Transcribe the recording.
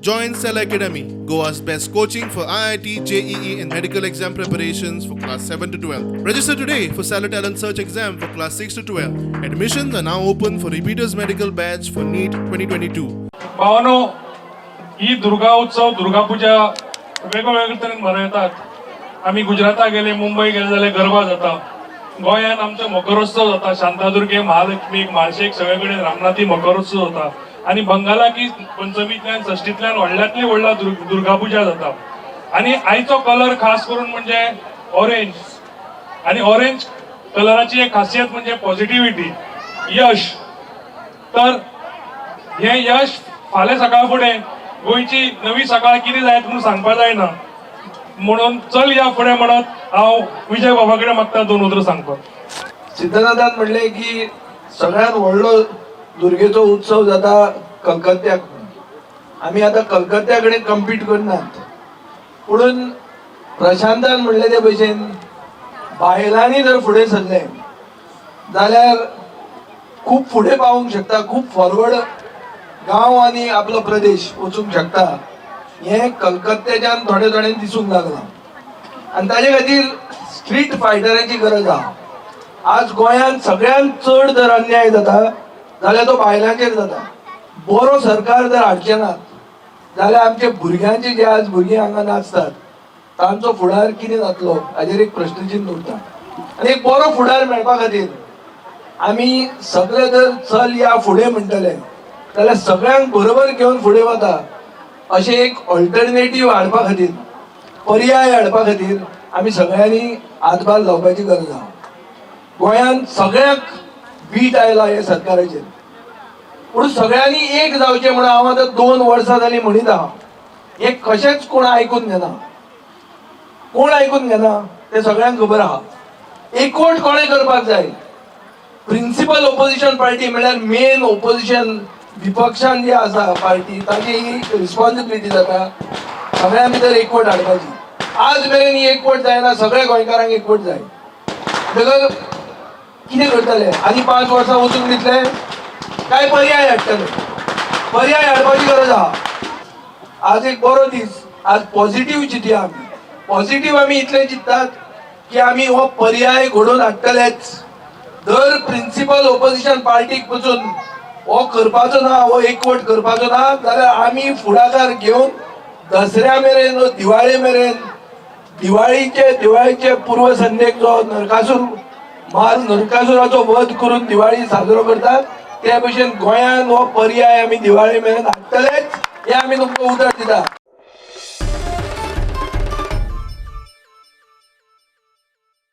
Join Cell Academy, Goa's best coaching for IIT, JEE, and medical exam preparations for class 7 to 12. Register today for Cellar Talent Search exam for class 6 to 12. Admissions are now open for repeaters medical batch for NEET 2022. भावानो, ही दुर्गा उत्सव, दुर्गा पुजा वेगवेगळे तरेन मनयतात. आमी गुजराताक गेले, मुंबय गेले जाल्यार गरबा जाता. गोंयांत आमचो मकरोत्सव जाता. शांतादुर्गे, महालक्ष्मीक, म्हाळशेक, सगळे कडेन रामनाथी मकरोत्सव जाता आनी बंगालाक ही पंचमींतल्यान, षष्टींतल्यान व्हडल्यांतली व्हडला दुर्गा पुजा जाता. आनी आयचो कलर खास करून म्हणजे ऑरेंज आनी ऑरेंज कलराची एक खासियत म्हणजे पॉझिटिव्हिटी, यश. तर हे यश फाल्यां सकाळ फुडें गोंयची नवी सकाळ कितें जायत म्हणून सांगपा जायना. म्हणून चल या फुडें म्हणत हांव विजय बाबा कडेन मागता दोन उतरां सांगपाक. सिद्धनाथान म्हणलें की सगळ्यात व्हडलो दुर्गेचो उत्सव जाता कलकत्त्याक. आमी आतां कलकत्त्या कडेन कम्पीट करनात, पुणून प्रशांतान म्हणलें ते भशेन बायलांनी जर फुडें सरलें जाल्यार खूब फुडें पावूंक शकता, खूब फॉरवर्ड गांव आनी आपलो प्रदेश वचूंक शकता. हें कलकत्त्याच्यान थोडे थोडे दिसूंक लागलां आनी ताजे खातीर स्ट्रीट फायटरांची गरज आहा. आज गोंयांत सगळ्यांत चड जर अन्याय जाता जाल्यार तो बायलांचेर जाता. बरो सरकार जर हाडचे नात जाल्यार आमचे भुरग्यांचे, जे आज भुरगीं हांगा नाचतात, तांचो फुडार कितें जातलो हाजेर एक प्रश्नचिन्न उरता. आनी एक बरो फुडार मेळपा खातीर आमी सगळे जर चल या फुडें म्हणटले जाल्यार सगळ्यांक बरोबर घेवन फुडें वता अशें एक ऑल्टरनेटीव हाडपा खातीर, पर्याय हाडपा खातीर आमी सगळ्यांनी हातभार लावपाची गरज आहा. गोंयांत सगळ्यांक वीट आयला हे सरकाराचेर, पूण सगळ्यांनी एक जावचें म्हणून हांव आतां 2 वर्सां जालीं म्हणीत आहा. हें कशेंच कोण आयकून घेना. कोण आयकून घेना तें सगळ्यांक खबर आहा. एकवट कोणें करपाक जाय? प्रिन्सिपल ओपोजिशन पार्टी, म्हळ्यार मेन ओपोजिशन, विपक्षान जी आसा पार्टी, ताची ही रिस्पॉन्सिबिलिटी जाता सगळ्यां भितर एकवट हाडपाची. आज मेरेन ही एकवट जायना. सगळ्या गोंयकारांक एकवट जाय. म्हणटकर कितें करतले? आनी 5 वर्सां वचूंक दितले काय पर्याय हाडटले? पर्याय हाडपाची गरज आहा. आज एक बरो दीस. आज पॉझिटिव्ह चिंतया आमी. पॉझिटिव्ह आमी इतलें चिंततात की आमी हो पर्याय घडोवन हाडटलेच. दर प्रिन्सिपल ओपोजिशन पार्टीक पसून हो करपाचो ना, हो एकवट करपाचो ना जाल्यार आमी फुडाकार घेवन दसऱ्या मेरेन वा दिवाळे मेरेन, दिवाळीचे दिवाळीचे पूर्वसंध्येक जो नरकासूर मार, नरकासुराचो वध करून दिवाळी साजरो करतात, ते भशेन गोंयान हो पर्याय आमी दिवाळे मेरेन हाडटलेच, हे आमी तुमकां उतर दिता.